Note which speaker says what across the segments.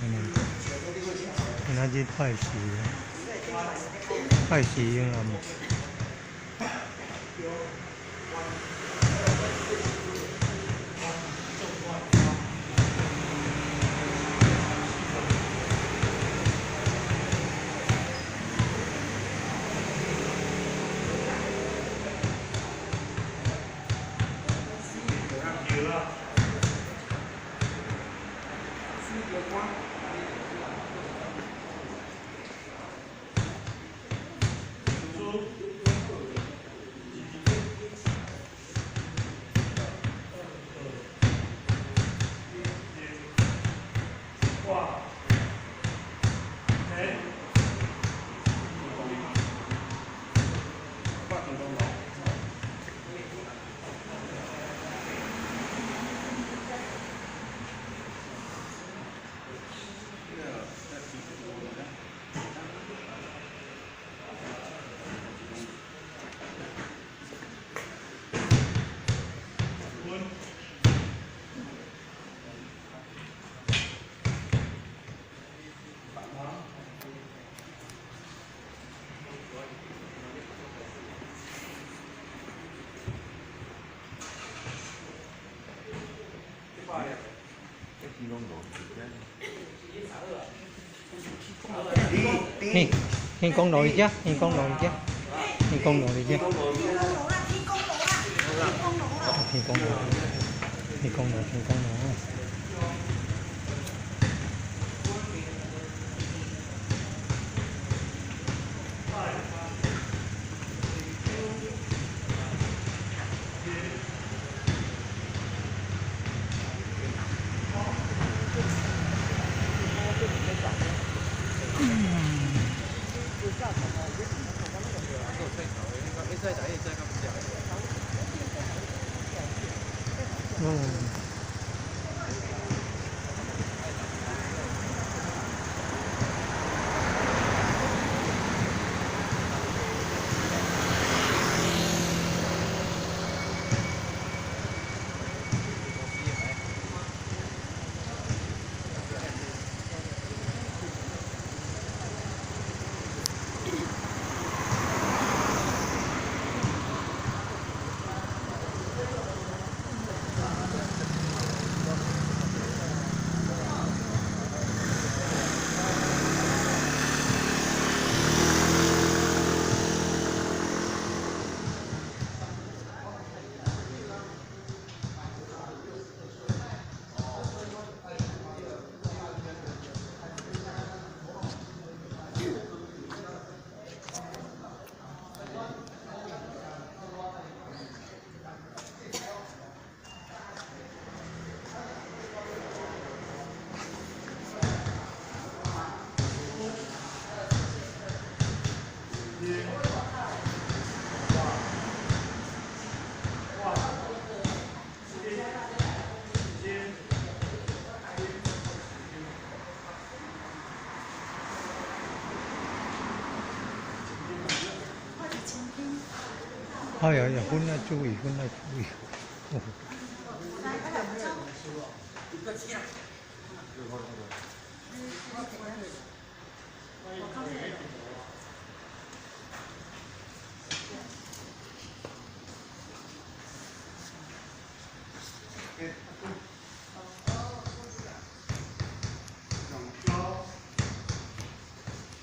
Speaker 1: 今仔日拜四，拜四永暗。嘿，天公落去遮，天公落去遮，天公落去遮。天公落，天公落，天公落。嗯。哎呀呀，分愛注意，分愛注意。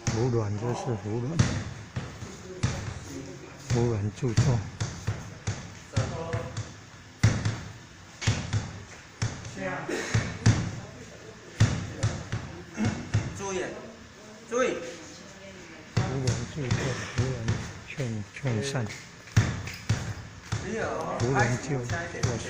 Speaker 1: 服軟，這是服軟，服軟著作。
Speaker 2: 注意，注意。
Speaker 1: 服軟著作，服軟勸勸善，服軟就做事。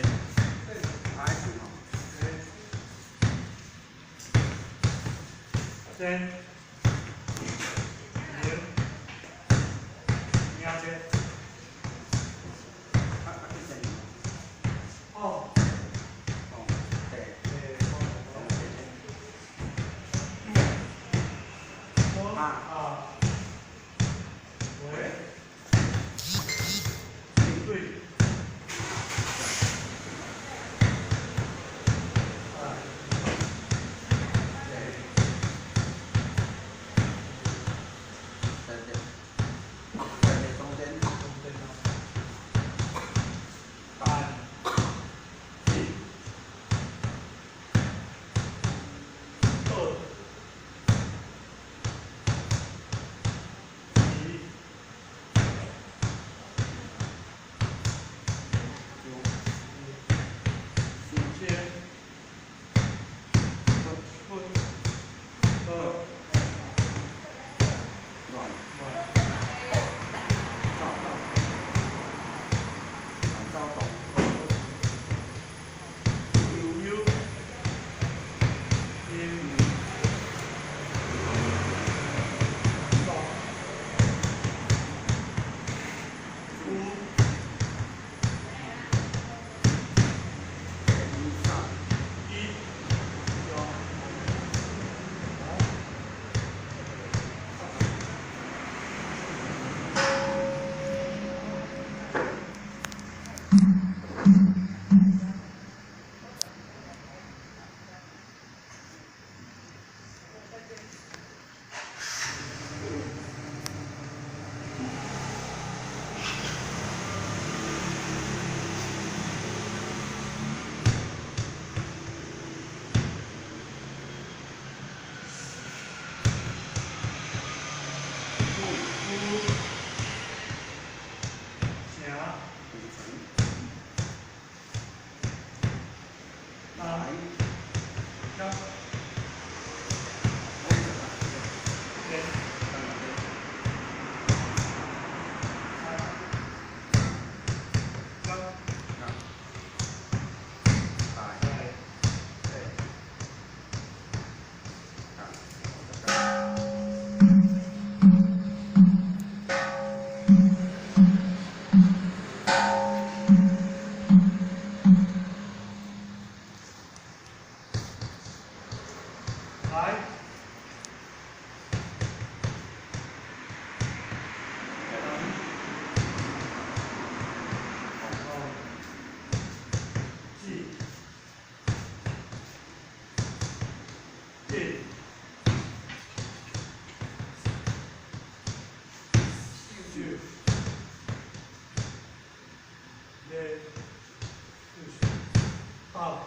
Speaker 3: 八。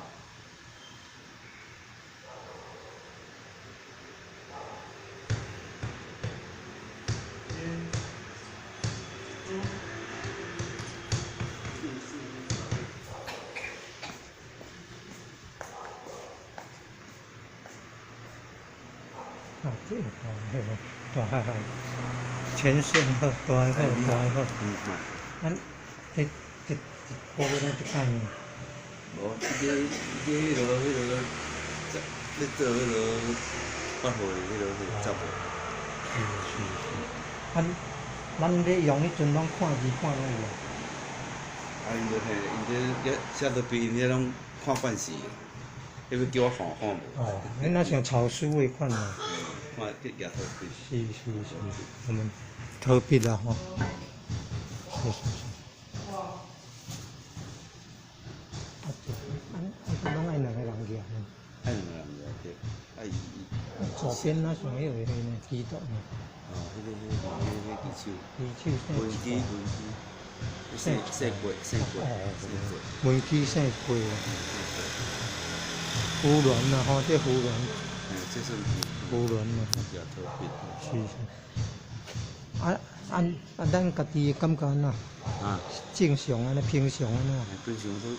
Speaker 1: 啊，這個大迄個大漢，全身好，大好，大好。咱這這一個月攏一擺爾。
Speaker 4: 無，伊這伊這彼落彼落，咧做彼落八號的彼落彼個雜貨。
Speaker 1: 是是是，咱咱咧用彼陣攏看字看攏有啊。
Speaker 4: 啊，𪜶就嘿，𪜶這寫圖片，𪜶這攏看慣勢，彼欲叫我看看無。
Speaker 1: 哦，恁若像草書的款啊。
Speaker 4: 看去舉塗筆。
Speaker 1: 是是是，我們塗筆啦吼。是是是。啊，這按按攏愛兩个人舉呢。
Speaker 4: 愛兩个人舉對，啊伊伊。
Speaker 1: 左邊那像彼個呢，基督呢。
Speaker 4: 哦，彼个彼个彼个彼個
Speaker 1: 旗手。
Speaker 4: 文機文機。聖聖過聖過聖過。
Speaker 1: 文機聖過。扶輪啦吼，這扶輪。
Speaker 4: 嗯，這算
Speaker 1: 扶輪嘛。是是。啊啊啊！咱家己的感覺按怎？
Speaker 4: 啊。
Speaker 1: 正常按呢，平常按怎？
Speaker 4: 平常都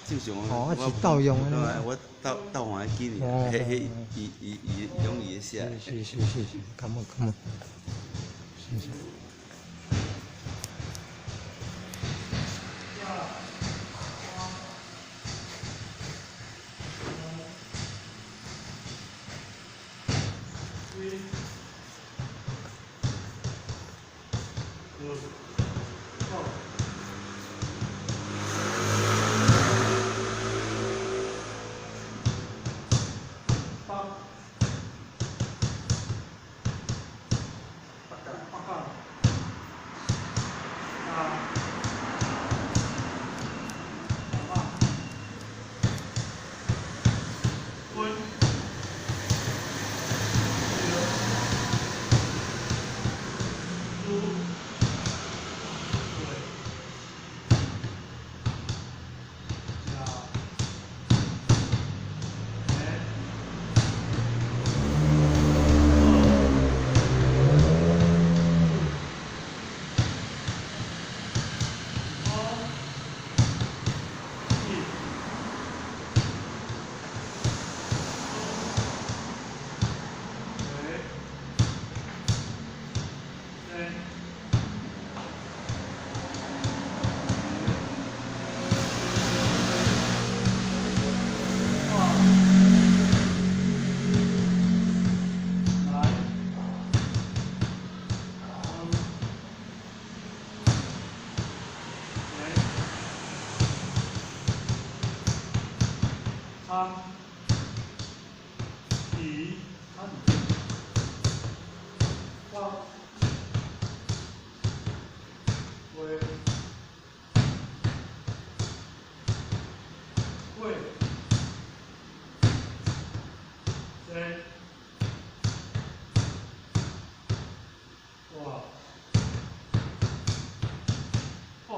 Speaker 4: 正常啊。
Speaker 1: 哦，啊是倒用按呢。
Speaker 4: 我倒倒換彼記爾，彼彼伊伊伊攏伊咧寫。
Speaker 1: 是是是是，感恩感恩。是是。
Speaker 3: 三、二、八、八、三、五、五、三、二、八、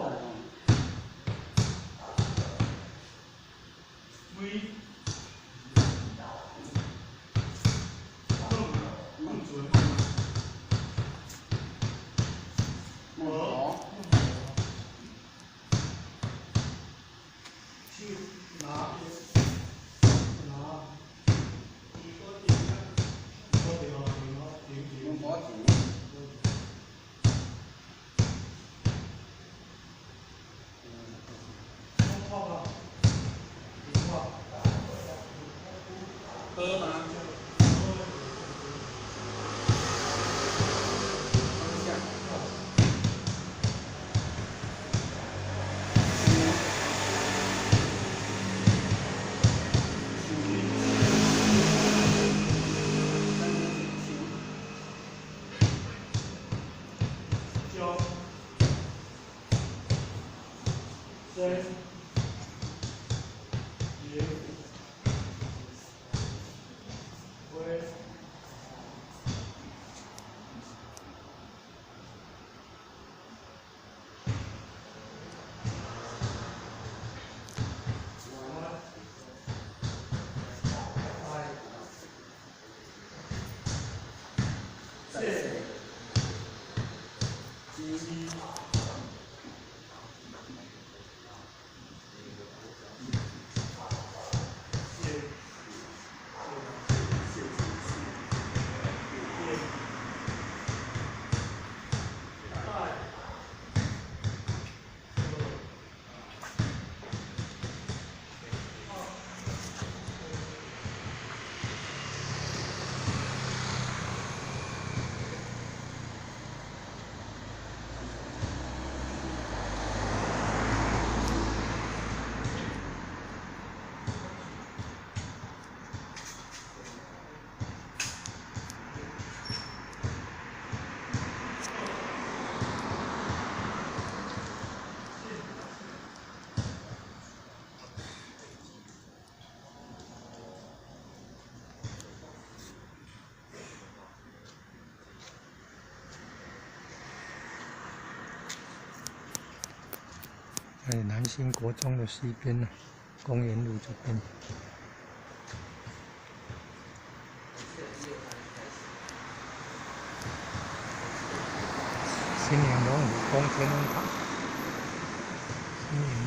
Speaker 1: 在南兴国中的西边呢，公园路这边。新营龙虎宫天恩堂，新营